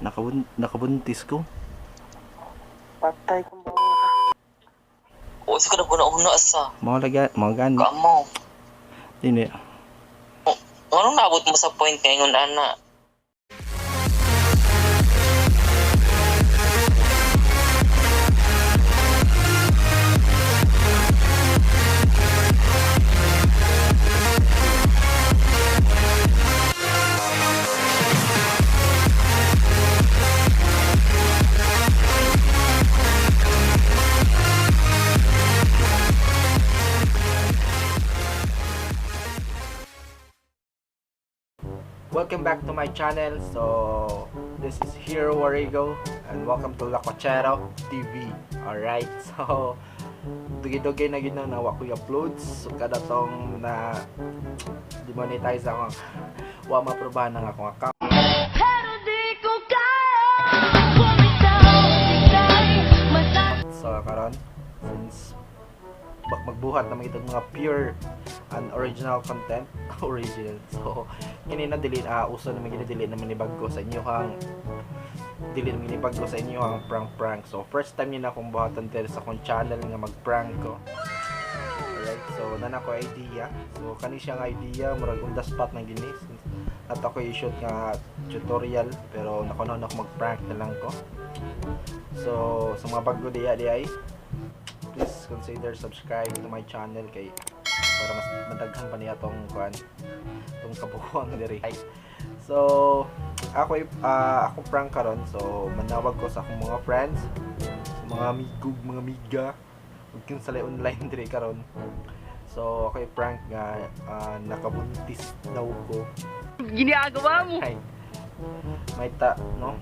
Nakabuntis ko. Patay kung bawa ka. O, sa ka na una sa. Mao lagi, mao gani. Kamo. Dili. Anong naabot mo sa point ngayon, ana? Welcome back to my channel. So, this is Hero Warrigo and welcome to Lakwachero TV. Alright, so dugi-dugi na gid na nawa ko uploads. So, kada tong na demonetize ako, wa maprobahan ang akong account. Pero di ko kaya bumitaw. Ika'y mata. So, karon since bak magbuhat naman itong mga pure and original content, original. So, kini na dili uso naman gini, dili naman ni bago sa inyo hang dili naman ni bago sa inyo ang prank prank. So, first time yun akong buhatan diri sa akong channel nga mag-prank ko. Alright, so nana ko idea. So, kani siya nga idea, murag on the spot na gini. Since at ako i-shoot nga tutorial, pero nakuno na ako, mag-prank na lang ko. So, sa mga bago diya di ay, please consider subscribe to my channel kay para mas madaghan pa niya tong kuan, tong kabuuan diri. Ay. So, ako prank karon. So, manawag ko sa akong mga friends, sa mga amigo, mga amiga, ug kinsa lay online diri karon. So, ako prank nga nakabuntis daw ko. Ginagawa mo! Ay, may ta, no?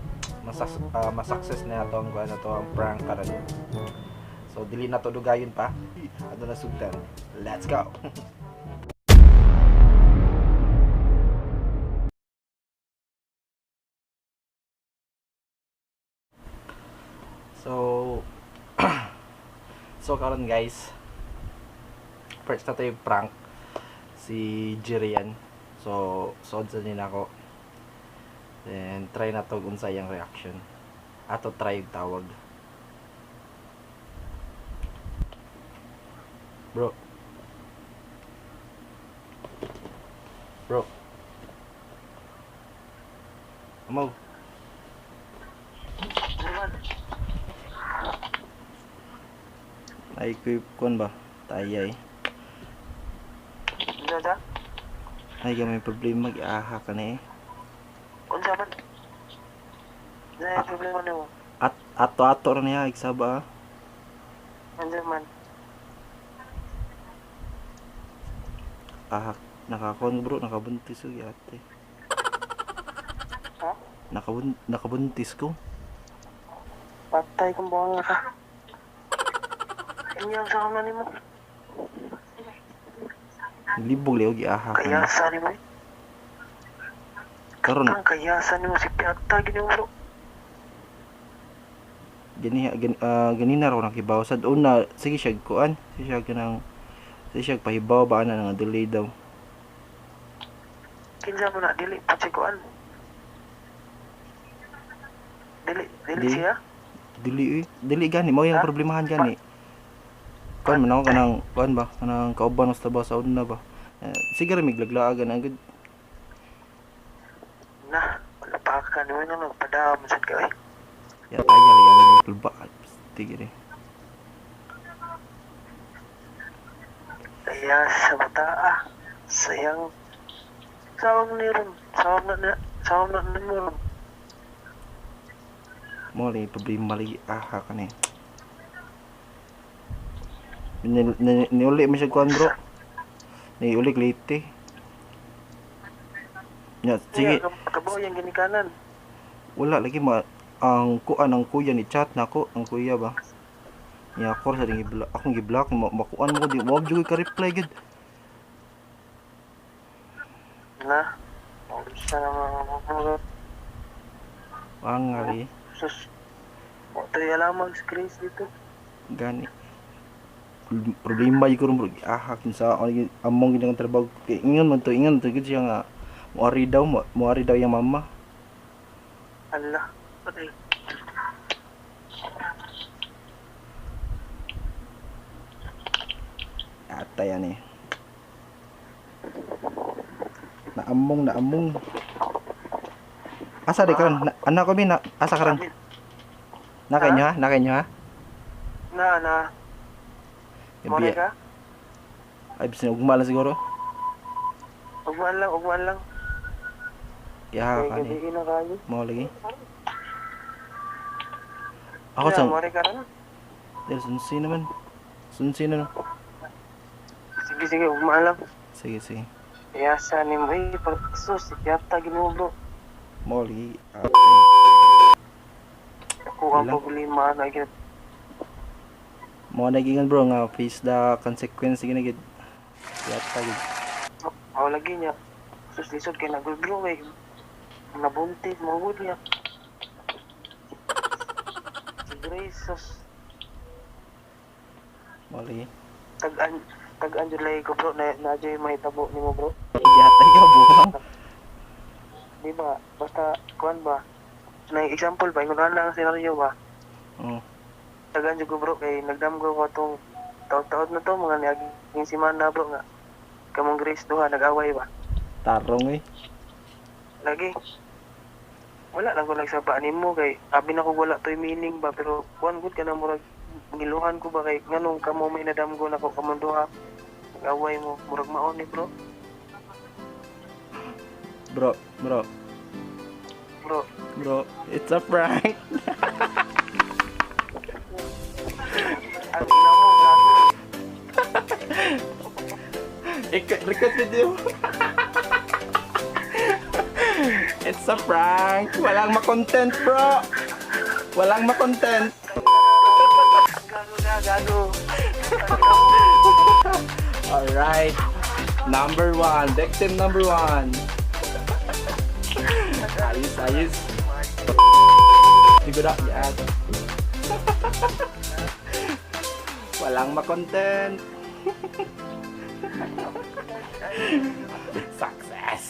Masakses na ato ang kuan na to, ang prank karon. So, dili na to dugayon pa. Ato na sugdan. Let's go. So, so karon guys, first na to yung prank si Jirian. So, sood sa niya ako. Then, try na to kung sa iyang reaction. Ato try yung tawag. Bro. Bro. Amaw. Ay, kuy, kuan ba? Taya eh. Ano da? Ay, may problema. Giaha ka na eh. Unsa man? Na problema nimo? At, ato-ato ra niya. Igsaba ah. Unsa man? Ahak. Nakakuan bro. Nakabuntis ko ate. Ha? Nakabuntis ko. Patay kung bawa ka. Inyang sa na nimo? Libog liyo giaha ka na. Kayasa nimo eh. Karon Ang kayasa nimo si Piata gini bro. Gani gani, ganina raw nakibaw sad una, sige siya kuan, sige siya kanang, sige siya pahibaw ba ana nga delay daw. Kinsa mo na dili pa si kuan. Dili dili Di. siya. Dili eh, dili gani mao yung Ha? problemahan gani. Kuan man ako kanang kuan ba, kanang kauban sa trabaho sa una ba. Eh, sige ra miglaglaagan ang good. Na, wala pa ka nimo nga nagpadam sad ka eh. Ya taya lagi ana ni kulba. Tige rin. Kayasa bata ah. Sayang. Sawang ni ron. Sawang na sawang na nimo ron. Mao lagi problema lagi aha ka ni. Ni, ni, ni, niuli man siya kuan bro. Niuli late. Ya, sige. Kabaw yang ginikanan. Wala lagi ma ang kuan, ang kuya ni chat nako, ang kuya ba. Niya ako sa ding i-block, akong gi-block, makuan mo ko di mo jud ka reply gud. Na. Sa mga Angali sus. Wa tayo alamang si Chris dito. Gani. Problema jud ko ron bro. Aha kinsa among ginang trabaho kay ingon man to, ingon to gud siya nga muari daw, muari daw yang mama. Allah. Patay. Ata yan eh. Naamong, naamong. Asa di karon? Na, anak ko mi na asa karon? Amin. Na kayo ha? Na kayo ha? Na, na. Muna Gabi. ka? Ay bisin ugma lang siguro. Ugmaan lang, ugmaan lang. Ya Kay ka ni. gabi na kayo. Mo lagi. Ako Yeah, sa muna ka ron. Del sunsi naman. Sunsi na no. Sige, sige, ugmaan lang. Sige, sige. Yasa ni mo, eh, pag sus, yata ginoo bro. Mo lagi. Ate. Ako ang Ilang? problema na gyud. Mo na giingon bro nga face the consequence sige na gid. Yata gid. Ako lagi niya. Sus, lisod kay nagul bro, eh. Nabuntis, mangud niya. Si Grace, sus, Mo lagi. tag-an, tag-an jud lagi ko bro, na na jud mahitabo nimo bro. Yata ka buhang. Di ba? Basta kuan ba? Na example ba, ingon na lang ang senaryo ba? Oh. Tagaan jud ko bro kay nagdamgo ko atong taod-taod na to mga niaging simana bro nga kamong Grace duha nag-away ba. Tarong eh. Lagi wala lang ko nagsaba nimo kay abi na ko wala toy meaning ba, pero kuan gud ka na murag giluhan ko ba kay nganong kamo may nadamgo nako kamong duha nag-away mo murag mao ni bro. Bro, bro, Bro, bro. It's a prank. ang ina mo gago. Record video. It's a prank. Walang makontent, bro. Walang makontent. Gago ka, gago. Alright. Number one. Victim number one. Ayos, ayos. Hindi ko na. Yan. Walang makontent. Success.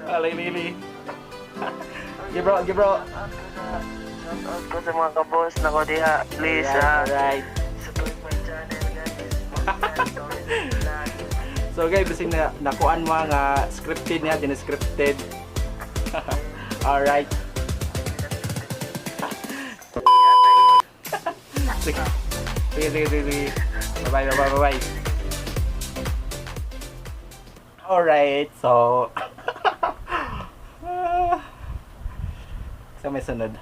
Alay, lili. Give bro, give bro. Shout out ko sa mga kabos na ko diha. Please, ah, Alright. support my channel, guys. Vlog. So guys, bising na nakuan mo nga scripted niya, din-scripted. Alright. Sige. Sige, sige, sige, sige. Bye-bye, bye-bye, bye-bye. Alright, so sa may sunod.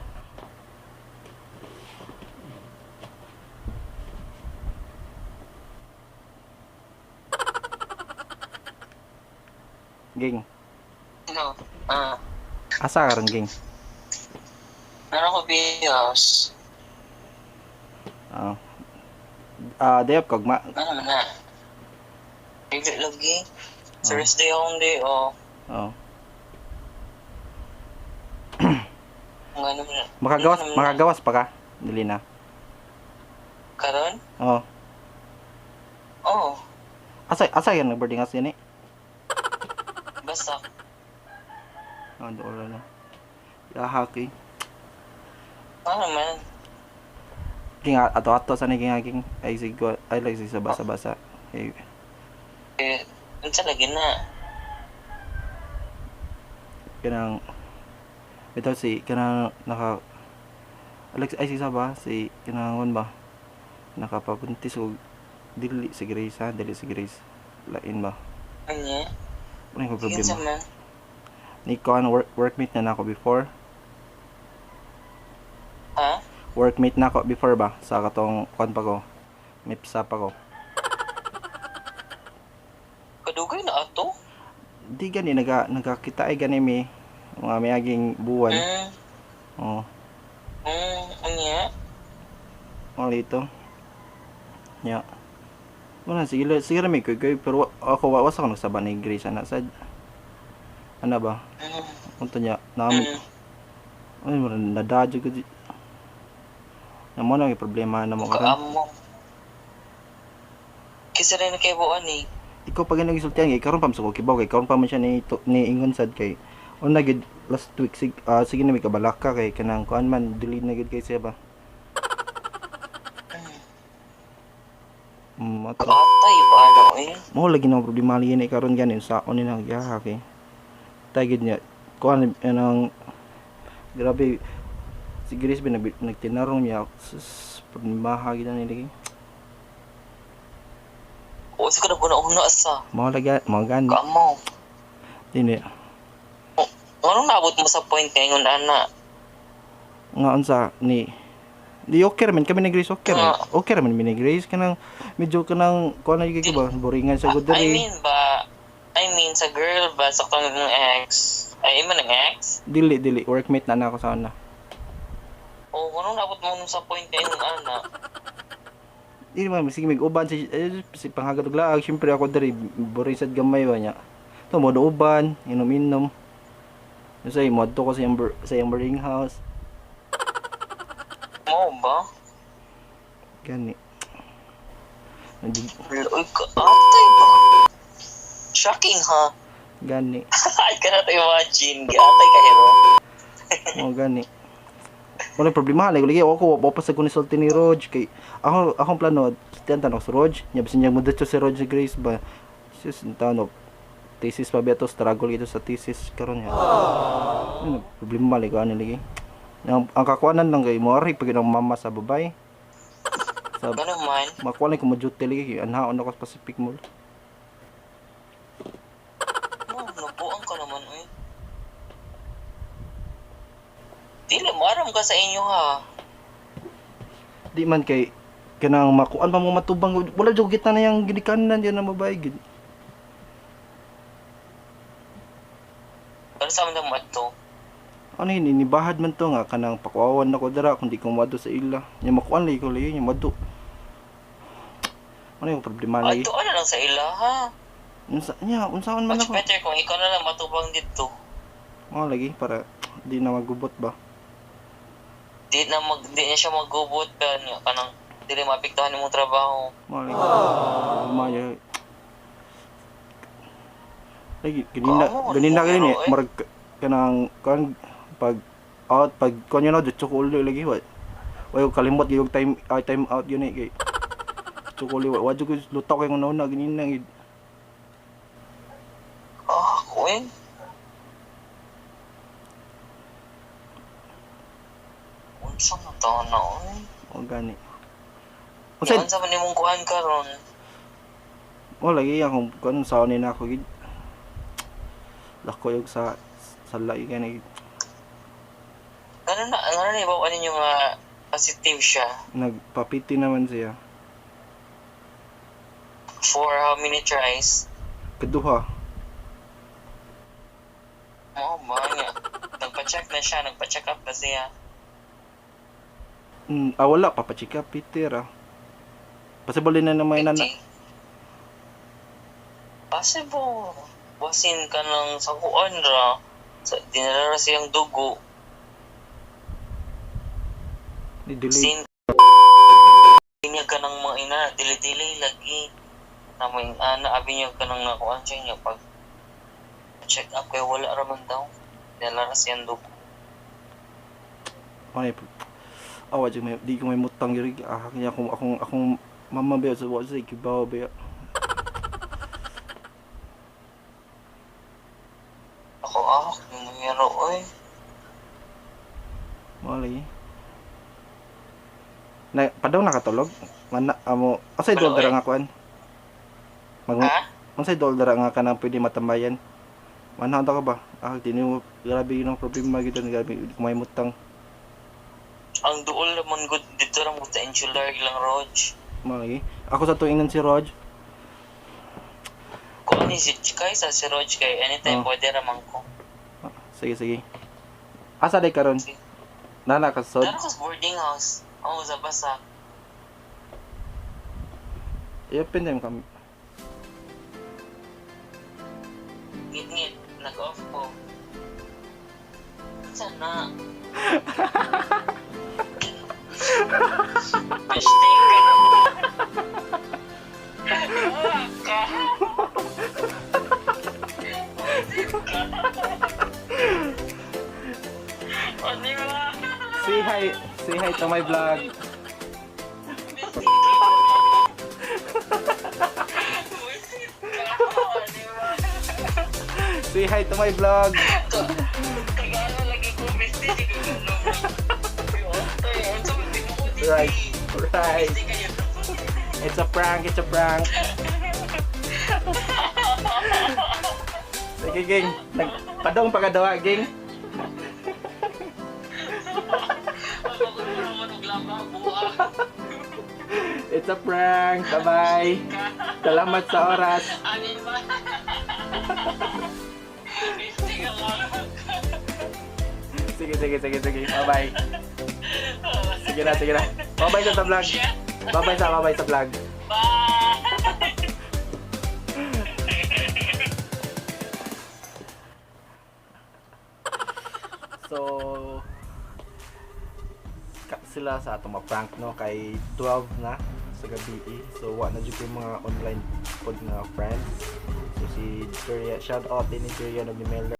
Ging, No. Ah, asa ka ron, ging? meron ko bios. Ah. Ah, dayop kog ma. Ano man na? Dili lagi. Thursday akong day off. Oh. Ang ano man na. Makagawas, Ano man na? makagawas pa ka? Dili na. Karon? Oh. Oo. Asa asa yan nag-boarding house yan eh? Basta. Ah, doon na. Yahaki. Ano man? King ato-ato sa ni king king ay sig ay like sig sa basa-basa. Ay, Eh, unsa lagi na? kanang ito si kanang naka Alex ay si ba si kanang ba nakapabuntis og dili si Grace ha, dili si Grace lain ba Anya? ano yung Kinsa problema man? ni ko ano workmate na nako before. Ha? Workmate na ako before ba sa katong kuan pa ko, mipsa pa ko. Kadugay na ato? Di gani nagakita ay gani mi mga miaging buwan. Oh. Anya? Mga lito. Ya. Wala, sige, sige ra may kuy pero ako wa ako nagsaba ni Grace ana sad. Ano ba? Unta niya nami. Ay mura nadadyo ko. Na mo na may problema na mo karon. Kaamo. Kisa rin kay buwan eh. Ikaw pa gani gisultihan kay karon pa man sa ko kibaw kay karon pa man siya ni to, ni ingon sad kay una gid last week sige na may kabalaka kay kanang kuan man dili na gid kay siya ba. Ato. Atay ba ano eh? Mo lagi na problema lagi ni karon ganin sa ni nang yaha kay. Tay gid niya kuan anang grabe si Grace ba nagtinarong niya sus problemaha gid na ni lagi. O sa ka na una sa. Mao lagi mao gani Kamaw. dili Anong naabot mo sa point nga ingon ana? Nga unsa ni di okay raman kami ni Grace, okay raman. Ah. Okay raman mi ni Grace kanang medyo kanang kuan na gyud ba boringan sa I gud diri. mean ba, I mean sa girl ba sa kang imong ex? Ay, imo ng ex? Dili dili workmate na nako sa una. O anong naabot mo nung sa point nga ingon ana? Di man sige mig uban si eh, si panghagat og laag syempre ako diri boring sad gamay ba niya. To mo do uban, inom-inom. Say mo adto ko sa iyang sa iyang boarding house. Mo ba? Gani. Uy, ka atay ba? Shocking ha? Gani. I cannot imagine. Giatay ka hero. Mo gani. Wala problema lagi lagi ako wa pa sa kuno sulti ni Rog kay ako akong plano tiyan tanong sa Rog nya bisan niya mo si Rog si Grace ba sis tano thesis pa ba to struggle ito sa thesis karon niya. Ano problema lagi ani lagi. Ang kakuanan lang kay mo ari pag ang mama sa babay. Sa Ganun man. makuha lang ko mo duty lagi kay anhaon ako sa Pacific Mall. Oh, nabuang ka naman uy. Dili, maram ka sa inyo ha. Di man kay kanang makuan pa mo matubang wala jud kita na yang ginikanan diyan ang babae gid. Pero sa amin na to. Ano yun, inibahad man to nga kanang pakuawan nako dara kung di ko moadto sa ila. Nya makuan lagi ko lagi nya moadto. Ano yung problema lagi? Adto ka na lang sa ila ha. Unsa nya unsaon man Much ako? better kung ikaw na lang matubang dito. Mao lagi para di na magubot ba. Di na siya magubot ka niya kanang dili maapektuhan imong trabaho. Mao lagi. Problema niya. Lagi ganina Oo, ganina ano, gani eh. marag kanang kan pag out pag konyo na diretso ko uli lagi wa. Way kalimot gyud time time out yun eh kay. Diretso ko uli wa jud ko lutaw kay una ganina gid. Ah, kuwin. Unsa man taon na oy? O gani. Unsay Unsay unsa man imong kuan karon? mo lagi akong kuan sa ni na ako gid. Lako yung sa lagi gani Ngano na ibaw ninyo nga positive siya? Nagpapiti naman siya. For how many tries? Kaduha. Mo ba niya? Nagpa-check na siya, nagpa-check up na siya. Wala papachika piti ra. Possible na naman na Piti. Possible. Basin ka ng sa kuan ra. Sa, dinala ra siyang dugo. di delay. Sin niya ka ng mga ina, dili-dili lagi. Na may ana, abi niya ka ng nakuan siya niya pag check up kay wala ra man daw. Dinala ra siyang dugo. Ano awa jud may di ko may mutang diri ah kanya akong akong akong mama ba sa wa sa kibaw ba. Ako ah, numero oy. Mo lagi. Na padaw nakatulog. Mana amo asay Wala, dol dara oy. nga kuan. Mag Ha? unsay dol dara nga kanang pwede matambayan. Manahon ka ba? Ah, di mo grabe yun ang problema gid grabe di ko may mutang. Ang duol naman good dito ra mo sa insular lang Rog. Mo lagi. Ako sa tuingan si Rog. Kung ano si Chikay sa si Rog kay anytime Oh. pwede ra man ko. Ah, sige sige. Asa day karon? Sige. Nana ka sod. Dara ko sa boarding house. Oo, sa basa. I-open time kami. Ngit-ngit, nag-off ko. Saan na? Mistake ka na. Ka. Ka. Ano ba? Say hi. Say hi to my vlog. Buisit ka. Ano ba? Say hi to my vlog. Tagalog lagi ko, bestie. Di ko ganun. Oy, unsa man tinuod ni Right. Right. Bestie kayo. It's a prank. It's a prank. Sige, ging. Nagpadong pagkadawa, ging. Ako ko naman og laba buha. It's a prank. Bye-bye. Salamat sa oras. Ano ba? Bestie ka lang. Sige, sige, sige, sige. Bye-bye. Sige na, sige na. Bye-bye sa vlog. Bye-bye sa vlog. Bye! So, sila sa atong ma-prank, no, kay 12 na sa gabi eh. So wa na jud ko yung mga online pod nga friends. So si Juria, shout out din ni Juria ug ni Mel.